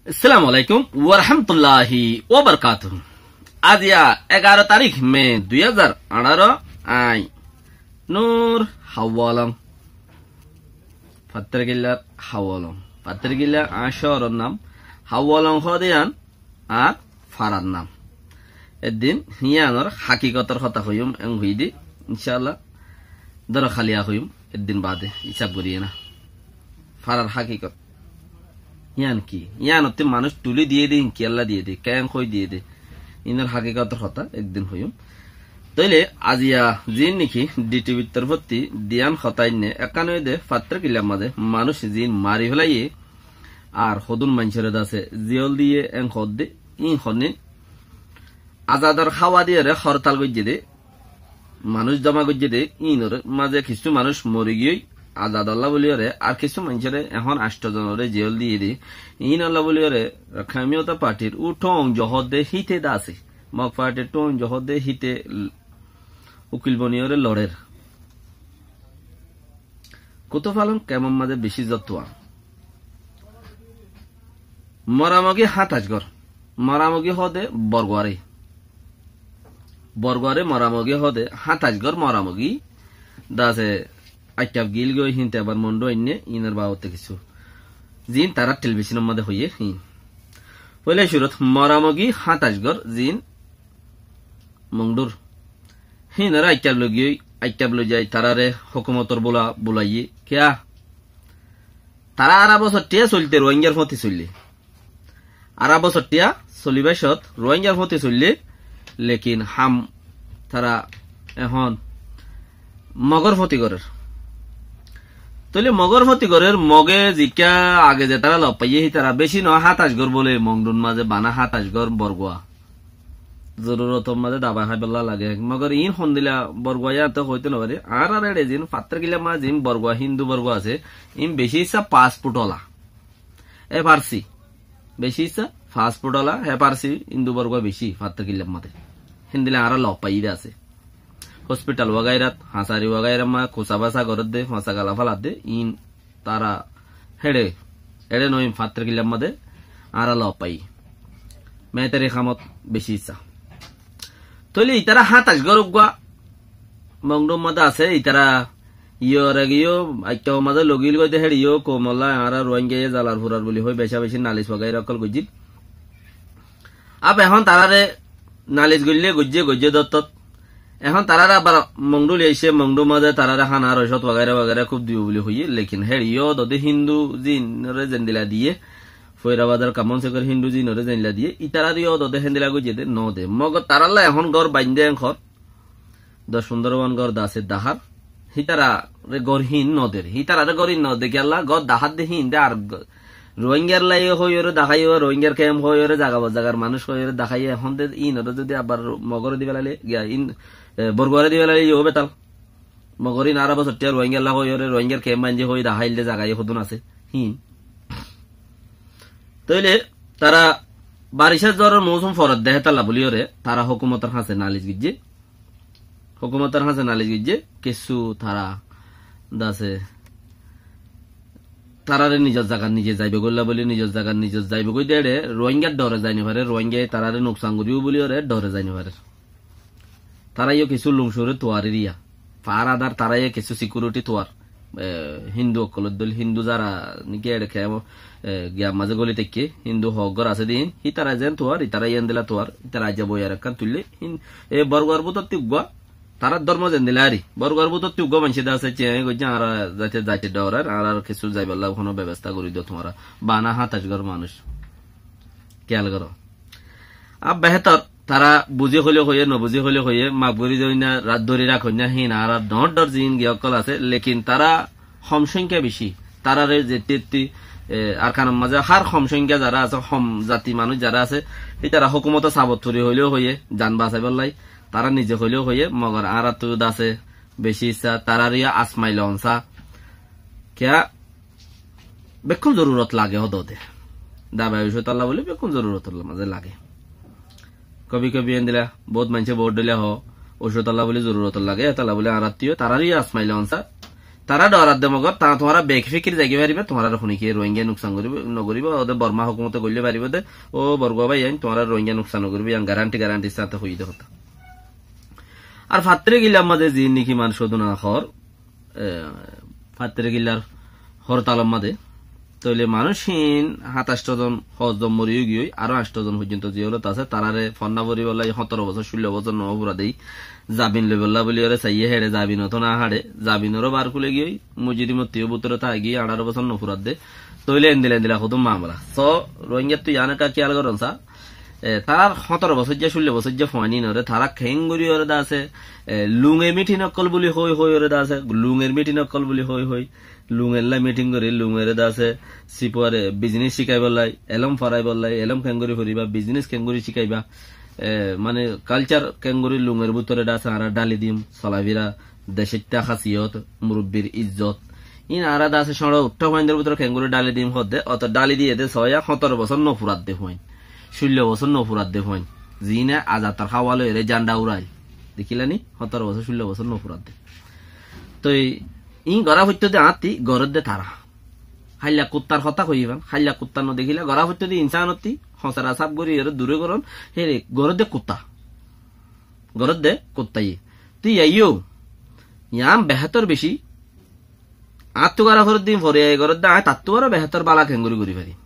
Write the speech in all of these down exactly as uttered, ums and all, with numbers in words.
Assalamu alaikum warahmatulláhi wabarakátuhu. Aziya egaró tarík me dui házar añçáro, añí Nur Háwalong. Fattarkillar Háwalong. Fattarkilla añár cóorór nam. Háwalong hoóde yían añár farar nam. Eddin yíanor hákikotor hotá hoiyúm, en hoiyí de, incálla, dóro háliya hoiyúm, eddin baade, hísab gorí ena. Farar hákikot. Yían ki? Yíanottú manúic tulí diyé de, híin kiyólla diyé de, keén hoói diyé de. Iínor hákikotor hotá ekdin hoiyúm. Tóile aziya ziín néki D T Vr torfótti diyán hotá ainné, ekkán óilde Fattarkillar mazé manúic ziín mari félaiyé, ar hodún maincóre de asé, ziyól diyé en hoódde, iín honnín azador háwa diyóre hórtal goijjé dé, manúic zoma goijjé dé, iínor mazé kissú manúic mori giyói, azadolla bóliyoré, ar kissú maincóre ehón ancto zonoré ziyól diyé dé, iínolla bóliyoré Rakkháin Miyota partir u thóoñ zohódde híte de asé. Mog partir thóoñ zohódde híte l-, ukil boniyóre lorer. Kutufalong kemor mazé bicí zottuwa. Moramogi háñt aicgór. Moramogi hoóde borguaré. Borguaré moramogi hoóde háñt aicgór moramogi. Dase aikkaf gil goi híinte abar mondhu ainné, iínor babotte kissú. Ziín tará telibisonor mazé hoiyé, híin. Foila curot moramogi háñt aicgór ziín Mongdhur. Híinoré aikkaf loi giyói, aikkaf loi zai taráre hókumotor bula bulaiyé. Kiyá? Tará ara bosór thiya solité Ruáingar fóti soillé. Ara bosór thiya solibár cót Ruáingar fóti soillé, lekin ham tará ehón Mogór fóti gorér. Tóile Mogór fóti gorér, Mogé zikká age ze tará lof faiyé, hítara bicí noó, háñt aicgór bóle, Mongdhur mazé bana háñt aicgór borgua. Zorurotor mazé dabai háibolla lage. Mogor iín hondila borgua yían to hoitó nofarí. Añárar eçe ziín Fattarkillar mazé ziín borgua, Hindu borgua asé, iín bicí issá passport ola. F R C. Bicí issá passport ola, F R C, Hindu borgua bicí Fattarkillar mazé. Héndila añára lof faiyí de asé. Hospital wagairat, hañsari wagairat ma kusa basa gorédde, fáñsa gala féladde, iín tará héçe, eçe noó, Fattarkillar mazé añára lof faiyí. Meétari hamot bicí issá. Tóile itará háñt aicgór uggúa Mongdhur mazé asé, itará iyóre giyó, aikkaf mazé logil goi de héçe iyó, koumolla añára Ruáingaye zalar furar buli hoi becá becí nalis wagaira ókkol goijjíl. Ab ehón taráre nalis goillé, goijjé, goijjé dottót. Ehón taráre abar Mongdhur loi aiccé, Mongdhur mazé taráre hána, roicót wagaira wagaira kúb diyó buli hoiyé, lekin héçe iyó dode Hindu ziínoré zendila diyé, Foirabador Kamon Sengor Hindu ziínoré zendila diyé, ítararé iyó dode héndila goijjé dé, no de. Mogor tarálla ehón gór baindé en hór, doc fundóro wán gór de asé dahár, hítararé gór híin no der, hítararé gór híin no de, kiyólla gór dahár de híin de ar g-, Ruáingar lai hoiyóre daháiye, Ruáingar kemp hoiyóre, zaga bo zagar manúic hoiyóre daháiye, ehón de iínoré zodi abar Mogoré di félaile, giya iín, e, borguaré di félaile, iyó betal. Mogor iín ara bosór thiya Ruáingar lá hoiyóre, Ruáingar kemp baindé hoi daháilde zaga iyó hodún asé, híin. Tóile tará baricár zoror mousum foredde hétalla bóliyoré, tará hókumotor hañsé nalis goijjé. Hókumotor hañsé nalis goijjé, kessú tará dase, taráre nizor zagat nize zaibe goilla bóli, nizor zagat nize zaibe goi de éçe, Ruáingar dhore zai no farer, Ruáingaye taráre nuksan goríbo bóliyoré dhore zai no farer. Tará iyó kessú lungcuré tuari riya. Faradar tará iyó kessú sikiuriti tuar. E, Hindu ókkolor dóil, Hindu zara néki éçe kemp, e, giyar mazé góli táikke, Hindu hoggór asé de iín, hítara zeén tuar, ítara yéndila tuar, ítara aijja boiyar ekkán tuillé, híin, e, borguar bútotti uggúa, tarár dórmo zendila ari, borguar bútotti uggúa maincé de asé, ciañi goijjé, añára zaite, zaite dhoorair, añárar kessú zaiballa honó bebostá gorí do tuáñra, bana háñt aicgór manúic. Kiyal goró. Ab behétor, tará buzí hoilé hoiyé, no buzí hoilé hoiyé, maf gorí dóinna, rat dóri rakóinna, híin añárar dhoóñr dhoóñr ziín giya ókkol asé, lekin tará hom sóñkya bicí. Taráre zetti etti, e, Arkanor mazé hár hom sóñkya zará asé, hom zati manúic zará asé, hítara hókumotor sabot fori hoilé hoiyé, zan basaibállai, tará nize hoilé hoiyé, mogor añárattú dase bicí issá, taráre yó asmai loon sá. Kiyá, bekkún zorurot lage hodode. Dabai ocútolla bóli bekkún zorurotolla mazé lage. Kobi kobi endila bout maincé bout dhoilla hoó, ocútolla bóli zorurot lage, hétolla bóli añárattú yó taráre yó asmai loon sá. Tará dhoradde mogor, ta-, tuáñra befikir zai faribá, tuáñrare hone ki Rohingya nuksan goribo, no goribo, ode Borma hókumote goille faribó de, ó Borgua bái ain, tuáñra Rohingya nuksan no goribo, iyan garanti, garanti sáte hoiyé de hotá. Ar Fattirgillar mazé ziín niki manúic hodún ahór, e, Fattirgillar hortalor mazé, tóile manúic hín hátaicto zon, hoó zon mori giyói, aró ancto zon foijjonto ziyólot asé, taráre fonná foribálla hóñtoro bosór, cúllo bosór no fura dei, zabin loibálla buli ore saiyé, héçe zabinot no haçe, zabinoró bar kúle giyói, mujrimottú bútore táki giyói, añçáro bosór no furadde. Tóile endilla endilla hodún mamela. So, Rohingyattu iyan ekka kiyal goron sa, e, tarár hóñtoro bosóijja, cúllo bosóijja fuain inore, tará keéngori ore de asé, e, lungor mitin ókkol buli hoi hoi ore de asé, lungor mitin ókkol buli hoi hoi, lungella mitin gori, lungore de asé, sipuare biznes cikaibálla, elóm foraibálla, elóm keéngori foribá, biznes keéngori cikaibá, e, mane kalcár keéngori lungor bútore de asé, añára dhali dim, solafira, decóitta hásiyot, murubbir izzot. Iín añára de asé, cóñço uththá fuaindor bútore keéngori dhali dim hoó de, oto dhali diyé de soóya hóñtoro bosór no furadde fuain. Cúllo bosór no furadde fuain. Ziíne azator háwa loi ore zanda urai. Dekíla ni? Hóñtoro bosór, cúllo bosór no furadde. Toi iín gorá foitto de añátti, gorédde tará. Háilla kuttar hotá hoiyí fán, háilla kuttar no dekíla, gorá foitto de insanotti, hoñsara sáf gori ore dure goron, hére gorédde kutta. Gorédde kuttaye. Tui aiyó, yián behétor beci, añáttu gorá foredde, fore aiyé gorédde, aññí tattú baró behétor bála keéngori gori farim.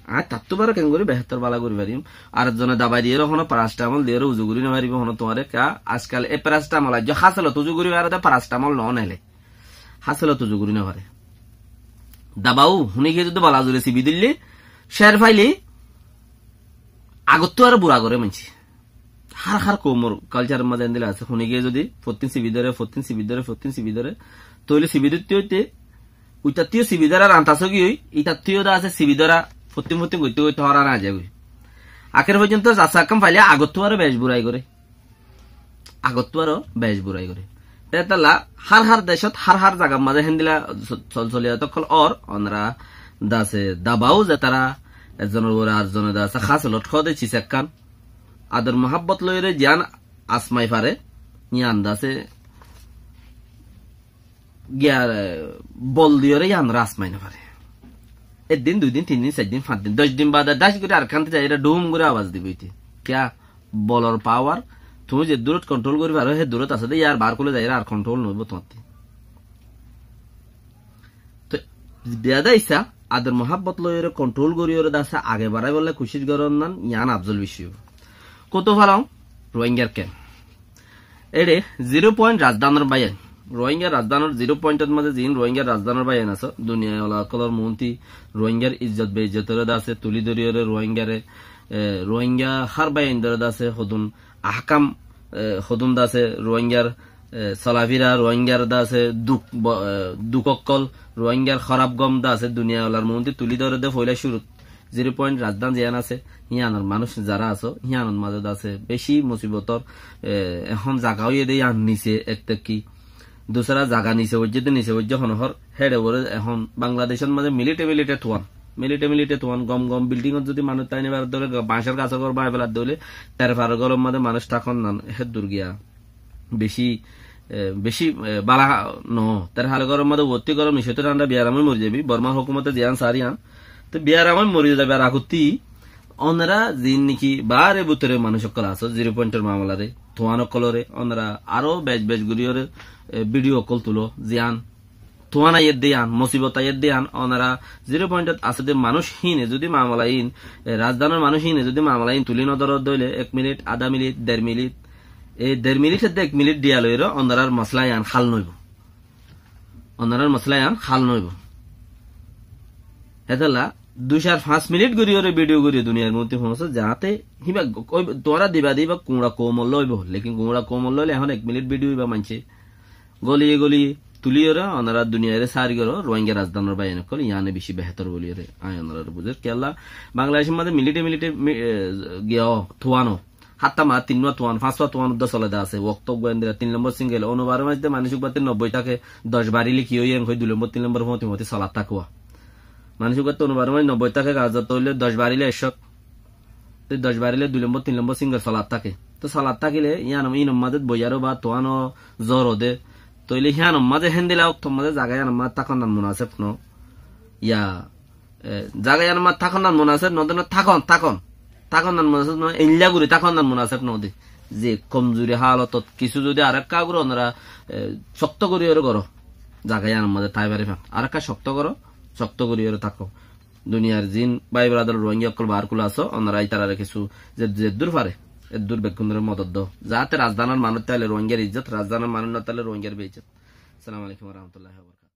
Aññí tattú baró keéngori behétor bála gori farim. Ar zone dabai diyóre, hono paracetamol diyóre uzu gori no faribó, hono tuáñre ka, ajkal e paracetamol aijjó háselot uzu gori fare de, paracetamol no nele. Háselot uzu gori no fare. Dabau, hone ki zodi bála zure sibi dille, cér faile, agottú aró bura goré maincé. Hár hár koumor kalcáror mazé endilla asé. Hone ki zodi fottín sibi dóre, fottín sibi dóre, fottín sibi dóre, tóile sibi dóitte óite, uitattú sibi dóra ranta sógi ói, itattú de asé sibi dóra, fottín fottín goitte goitte hóra no zagói. Akér foijjonto zasa ekkán faile agottú aró bec burai goré. Agottú aró bec burai goré. Te tolla hár hár decót, hár hár zagar mazé héndilla sol-, solsoliyat ókkol ór, onora de asé dabau ze tará, ekzonor uore arzone de asé háselot hoó de sis ekkán, ador muhábbot loiyóre ziyán asmai fare, yián de asé giya, e, bol diyóre yián asmai no fare. Ek din, dui din, tin din, sair din, fañs din, doc din bade dac gori Arkanot zaiyóre dhum gori abas dibo ite. Kiya? Bolor pawar, tuñí ze durot kontrol gori faro, hé durot asé de, yar bar kule zaiyóre ar kontrol no óibo tuáñtti. Toi biyada issa, ador muhábbot loiyóre kontrol goriyóre de asé age baraibolla kucíc goron nan, yián afzol beci. Kutu falong, Rohingyar kem. Eçe zero point razdanor báiyain. Rohingya razdanor zero pointot mazé ziín Rohingya razdanor báiyain asó, duniyai ola ókkolor muúntu Rohingyar izzot beizzotore de asé tuli dóriyore Rohingyare, e, Rohingya hár báiyaindore de asé hodún ahkam, e, hodún de asé Rohingyar, e, solafira, Rohingyar de asé duk, bo-, e, duk ókkol, Rohingyar hóraf gom de asé duniyai olar muúntu tuli dóre de foila cúrut. Zero point razdan ziyán asé, híyanor manúic zará asó, híyanor mazé de asé beci musibotor, e, ehón zaga óiye de yián nise ek tekki. Dusra zaga nise óiye de nise óiye hono hór, héçe uore ehón Bangladecor mazé minite minite tuán. Minite minite tuán, gom gom bildingot zodi manúic táki no fare de óile, bañcor gasor gór bañai felar de óile, terfaror góror mazé manúic tákon nan, hé dur giya. Beci, e, beci, e, bála no. Tar hale gorom mazé uottí gorom, nicottú thánda, biyaram ói mori zaibi. Bormar hókumote ziyán saár yián. Te biyaram ói mori zaibar agottí onora ziín niki baáre bútore manúic ókkol asó, zero pointor mamalare, tuán ókkolore, onora aró bec bec goríyore, e, bidiyó ókkol tuló, ziyán tuán aiyér de yián, musibot aiyér de yián, onora zero pointot asé de manúic híine zodi mamala iín, e, razdanor manúic híine zodi mamala iín tuli no dóro de óile, ek minit, adá minit, der minit, e der minit edde ek minit diya loiyóre onorar mosala yián hál no óibo. Onorar mosala yián hál no óibo. Hétolla dui sair fañs minit goríyore bidiyó gorí duniyair muúntu foóñso, zaáte híba, tuáñra diba diba kuñça koumolla óibo, lekin kuñça koumolla óile ehón ek minit bidiyó íba maincé goliye goliye tuliyóre onora duniyaire sári goró, Rohingya razdanor báiyain ókkol, yiáne beci behétor buliyóre aññí onorare buzér. Kiyólla Bangladecor mazé minite minite mi-, e, giya tuáno, hátta ma tinnúa tuán, fañsúa tuán uddá sole de asé, wokto uggúa endilla tin lombor singel, onubaro maze de manúic uggúatte nobboi táke, doc barile ki óiye, en hoi dui lombor, tin lombor fóti fóti solat táke. Manúic uggúatte onubaro maze nobboi táke, gazat óile doc barile ekcót, te doc barile dui lombor, tin lombor singel solat táke. Te solat tákile, yián, inor mazé boiyaró ba tuáno zór de, Tóile híyanor mazé héndilla októr mazé zaga yíanor mazé tákonnan munaseb no. Ya, e, zaga yíanor mazé tákonnan munaseb no, de no tákon, tákon. Tákonnan munaseb no, eilla gori tákonnan munaseb no de. Ze komzuri halotot kissú zodi arekka gori onora, e, cokto gori ore goro. Zaga yíanor mazé tái fari fán. Arekka cokto goro, cokto gori ore táko. Duniyar zin bái beradar Ruáingga ókkol baár kula asó, onora ítarare kissú ze-, zeddúr fare, eddúr beggúnore modot do. Zaáte razdanar manúic táile Ruáinggar izzot, razdanar manúic no táile Ruáinggar beizzot. Assalamu alaikum wa rahmatullahi wa barakatuhu.